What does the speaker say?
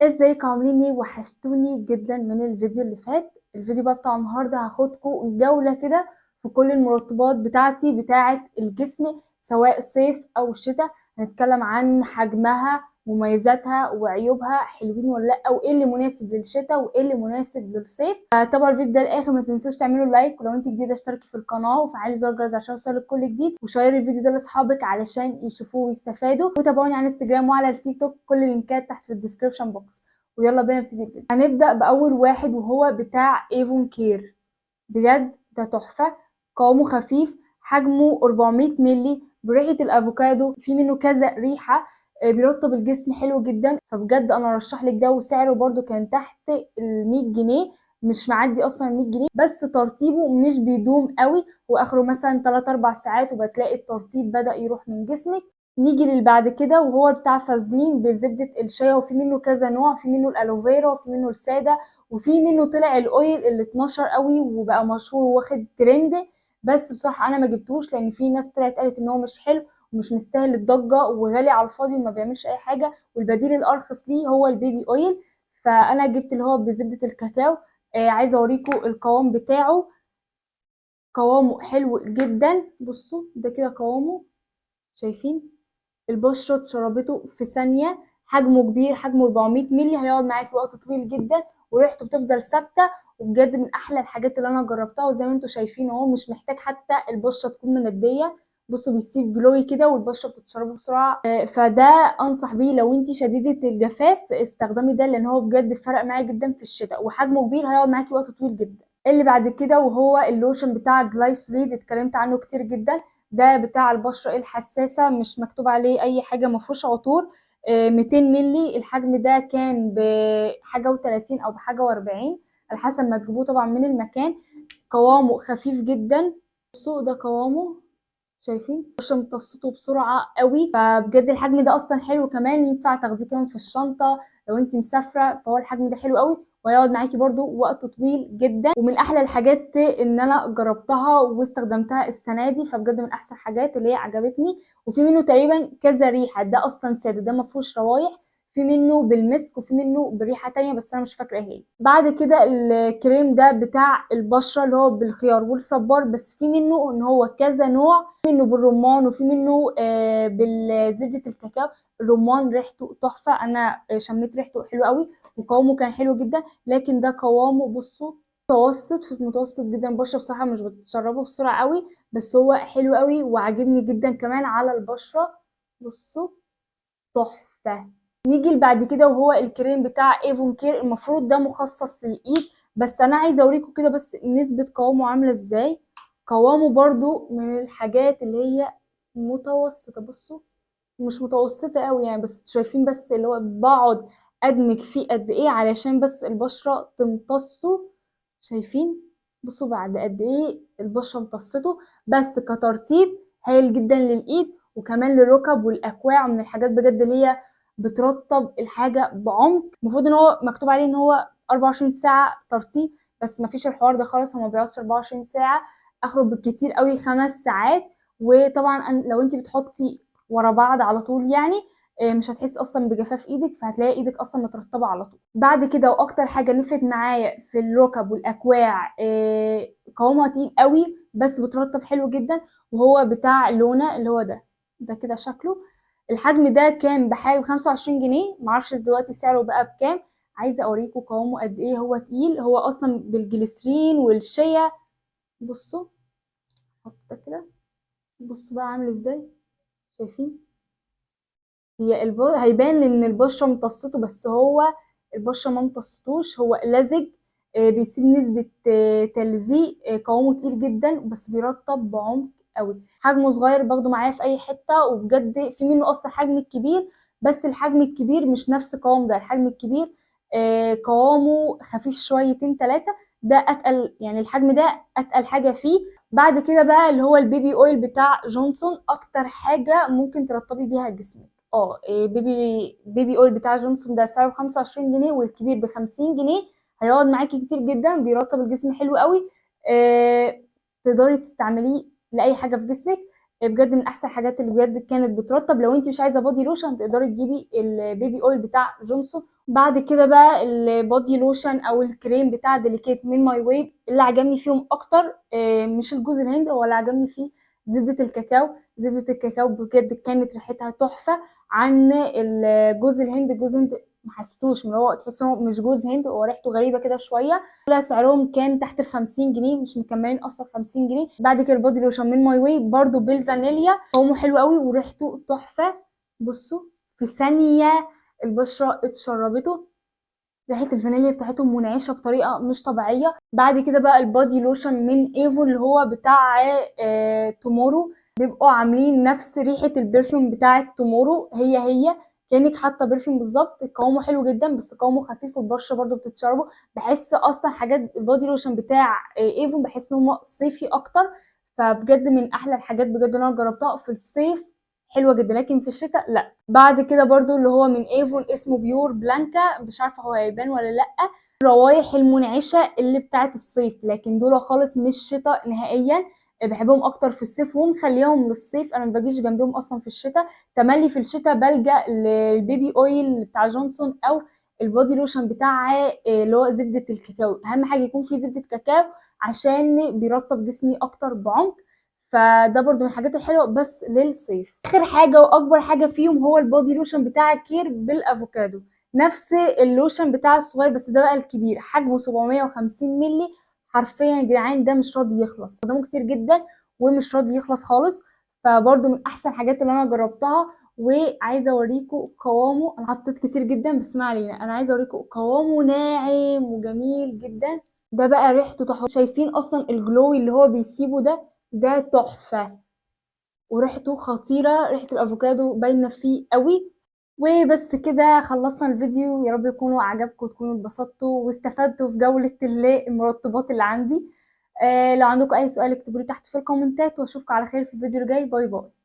ازيكم عاملين ايه؟ وحشتوني جدا من الفيديو اللي فات. الفيديو بقى بتاع النهارده هاخدكم جولة كده في كل المرطبات بتاعتي بتاعه الجسم، سواء صيف او شتاء. هنتكلم عن حجمها، مميزاتها وعيوبها، حلوين ولا لا، وايه اللي مناسب للشتاء وايه اللي مناسب للصيف. تابعوا الفيديو ده للاخر، ما تنسوش تعملوا like، ولو انت جديدة اشتركي في القناة وفعلي زر الجرس عشان يوصلك كل جديد، وشيري الفيديو ده لاصحابك علشان يشوفوه ويستفادوا، وتابعوني على انستجرام وعلى التيك توك، كل اللينكات تحت في ال description box. ويلا بينا نبتدي الفيديو. هنبدا باول واحد وهو بتاع ايفون كير. بجد ده تحفة، قوامه خفيف، حجمه 400 مللي، بريحه الافوكادو، في منه كذا ريحه، بيرطب الجسم حلو جدا. فبجد انا ارشح لك ده، وسعره برده كان تحت ال 100 جنيه، مش معدي اصلا 100 جنيه، بس ترطيبه مش بيدوم قوي، واخره مثلا 3-4 ساعات وبتلاقي الترطيب بدأ يروح من جسمك. نيجي للبعد كده وهو بتاع فازلين بزبدة الشيا، وفي منه كذا نوع، في منه ال aloe vera وفي منه السادة، وفي منه طلع ال oil اللي اتنشر قوي وبقى مشهور وواخد ترند، بس بصراحة انا ما جبتوش لان في ناس طلعت قالت ان هو مش حلو ومش مستاهل الضجة وغالي على الفاضي وما بيعملش اي حاجة، والبديل الارخص ليه هو ال baby oil. فانا جبت اللي هو بزبده الكاكاو. عايزه اوريكم القوام بتاعه، قوامه حلو جدا. بصوا ده كده قوامه، شايفين البشرة اتشربته في ثانية، حجمه كبير، حجمه 400 مللي، هيقعد معاكي وقت طويل جدا، وريحته بتفضل ثابتة، وبجد من احلى الحاجات اللي انا جربتها. وزي ما انتم شايفين اهو، مش محتاج حتى البشرة تكون منديه، بصوا بيسيب glowy كده والبشره بتتشربه بسرعة. فده انصح بيه لو انت شديدة الجفاف، استخدمي ده لان هو بجد فرق معايا جدا في الشتاء، وحجمه كبير هيقعد معاكي وقت طويل جدا. اللي بعد كده وهو اللوشن بتاع جلايسوليد، اتكلمت عنه كتير جدا، ده بتاع البشرة الحساسة، مش مكتوب عليه اي حاجة، مفيهوش عطور. 200 مللي، الحجم ده كان بحاجة و30 او بحاجة و40 على حسب ما تجيبوه طبعا من المكان. قوامه خفيف جدا، بصوا ده قوامه، شايفين البشرة امتصته بسرعة قوي. فبجد الحجم ده اصلا حلو، كمان ينفع تاخديه كمان في الشنطة لو انت مسافرة، فهو الحجم ده حلو قوي وهيقعد معاكي برده وقت طويل جدا. ومن احلى الحاجات ان انا جربتها واستخدمتها السنة دي، فبجد من احسن الحاجات اللي هي عجبتني. وفي منه تقريبا كذا ريحه، ده اصلا ساده، ده ما فيهوش روايح، في منه بالمسك وفي منه بريحه تانية بس انا مش فاكره ايه. بعد كده الكريم ده بتاع البشرة اللي هو بالخيار والصبار، بس في منه ان هو كذا نوع، في منه بالرمان وفي منه بالزبده الكاكاو. الرمان ريحته تحفة، انا شميت ريحته حلو قوي، وقوامه كان حلو جدا، لكن ده قوامه بصوا متوسط، في متوسط جدا، البشرة بصراحة مش بتتشربه بسرعة قوي، بس هو حلو قوي وعاجبني جدا كمان على البشرة، بصوا تحفة. نيجي بعد كده وهو الكريم بتاع ايفون كير، المفروض ده مخصص للايد، بس انا عايزه اوريكم كده بس نسبه قوامه عامله ازاي. قوامه برضو من الحاجات اللي هي متوسطه، بصوا مش متوسطه قوي يعني، بس شايفين بس اللي هو بقعد ادمج فيه قد ايه علشان بس البشرة تمتصه، شايفين بصوا بعد قد ايه البشرة امتصته. بس كترطيب هايل جدا للايد وكمان للركب والاكواع، من الحاجات بجد اللي هي بترطب الحاجة بعمق. المفروض ان هو مكتوب عليه ان هو 24 ساعة ترطيب، بس مفيش الحوار ده خالص، هو ما بيقعدش 24 ساعة، اخره بالكتير قوي 5 ساعات. وطبعا لو انت بتحطي ورا بعض على طول يعني مش هتحس اصلا بجفاف ايدك، فهتلاقي ايدك اصلا مترطبه على طول. بعد كده واكتر حاجة نفعت معايا في الركب والاكواع، قوامها تقيل قوي بس بترطب حلو جدا، وهو بتاع لونا اللي هو ده كده شكله. الحجم ده كان بحاجة ب25 جنيه، معرفش دلوقتي سعره بقى بكام. عايزه اوريكم قوامه قد ايه، هو تقيل، هو اصلا بالجليسرين والشيا. بصوا حط ده كده، بصوا بقى عامل ازاي، شايفين هي هيبان ان البشرة امتصته، بس هو البشرة ما امتصتوش، هو لزج، بيسيب نسبه تلزيق، قوامه تقيل جدا بس بيرطب بعمق قوي. حجمه صغير باخده معايا في اي حتة، وبجد في منه اصلا حجم الكبير، بس الحجم الكبير مش نفس قوام ده، الحجم الكبير قوامه خفيف شويتين ثلاثة، ده اتقل يعني، الحجم ده اتقل حاجة فيه. بعد كده بقى اللي هو ال baby oil بتاع جونسون، اكتر حاجة ممكن ترطبي بيها جسمك. baby oil بتاع جونسون ده سعره 25 جنيه والكبير ب50 جنيه، هيقعد معاكي كتير جدا، بيرطب الجسم حلو قوي، تقدري تستعمليه لاي حاجة في جسمك. بجد من احسن الحاجات اللي بجد كانت بترطب. لو انت مش عايزه body lotion تقدري تجيبي ال baby oil بتاع جونسون. بعد كده بقى ال body lotion او الكريم بتاع ديليكيت من ماي واي، اللي عجبني فيهم اكتر مش الجوز الهند، هو اللي عجبني فيه زبدة الكاكاو. زبدة الكاكاو بجد كانت ريحتها تحفة عن الجوز الهند. جوز الهند ما حسيتوش، من هو تحس انه مش جوز هند، هو ريحته غريبة كده شوية. سعرهم كان تحت ال 50 جنيه، مش مكملين اصلا 50 جنيه. بعد كده ال body lotion من ماي واي برده بالفانيليا، قوامه حلو قوي وريحته تحفة. بصوا في ثانية البشرة اتشربته، ريحه الفانيليا بتاعتهم منعشه بطريقة مش طبيعية. بعد كده بقى ال body lotion من ايفون اللي هو بتاع تومورو، بيبقوا عاملين نفس ريحه ال perfume بتاعه تومورو، هي هي كانك حاطه perfume بالظبط. قوامه حلو جدا بس قوامه خفيف، والبشره برده بتتشربه. بحس اصلا حاجات ال body lotion بتاع ايفون بحس ان هو صيفي اكتر، فبجد من احلى الحاجات بجد اللي انا جربتها في الصيف، حلوة جدا، لكن في الشتاء لا. بعد كده برده اللي هو من ايفون اسمه بيور بلانكا، مش عارفه هو هيبان ولا لا، الروايح المنعشه اللي بتاعه الصيف، لكن دول خالص مش شتاء نهائيا، بحبهم اكتر في الصيف ومخليهم للصيف، انا ما باجيش جنبهم اصلا في الشتاء. تملي في الشتاء بلجأ لل baby oil بتاع جونسون او ال body lotion بتاع اللي هو زبدة الكاكاو. اهم حاجة يكون فيه زبدة كاكاو عشان بيرطب جسمي اكتر بعمق، فده برضو من الحاجات الحلوة بس للصيف. اخر حاجة واكبر حاجة فيهم هو ال body lotion بتاع كير بالافوكادو، نفس اللوشن بتاع الصغير بس ده بقى الكبير، حجمه 750 مللي. حرفيا يا جدعان ده مش راضي يخلص، استخدمه كتير جدا ومش راضي يخلص خالص، فبرده من احسن الحاجات اللي انا جربتها. وعايزه اوريكم قوامه، انا حطيت كتير جدا بس ما علينا، انا عايزه اوريكم قوامه ناعم وجميل جدا. ده بقى ريحته تحفة، شايفين اصلا ال glow اللي هو بيسيبه ده، ده تحفة وريحته خطيرة، ريحه الافوكادو باينة فيه قوي. وبس كده خلصنا الفيديو، يا رب يكونوا عجبكم وتكونوا اتبسطتوا واستفدتوا في جولة المرطبات اللي عندي. لو عندكم اي سؤال اكتبوا لي تحت في الكومنتات، واشوفكم على خير في الفيديو الجاي. bye bye.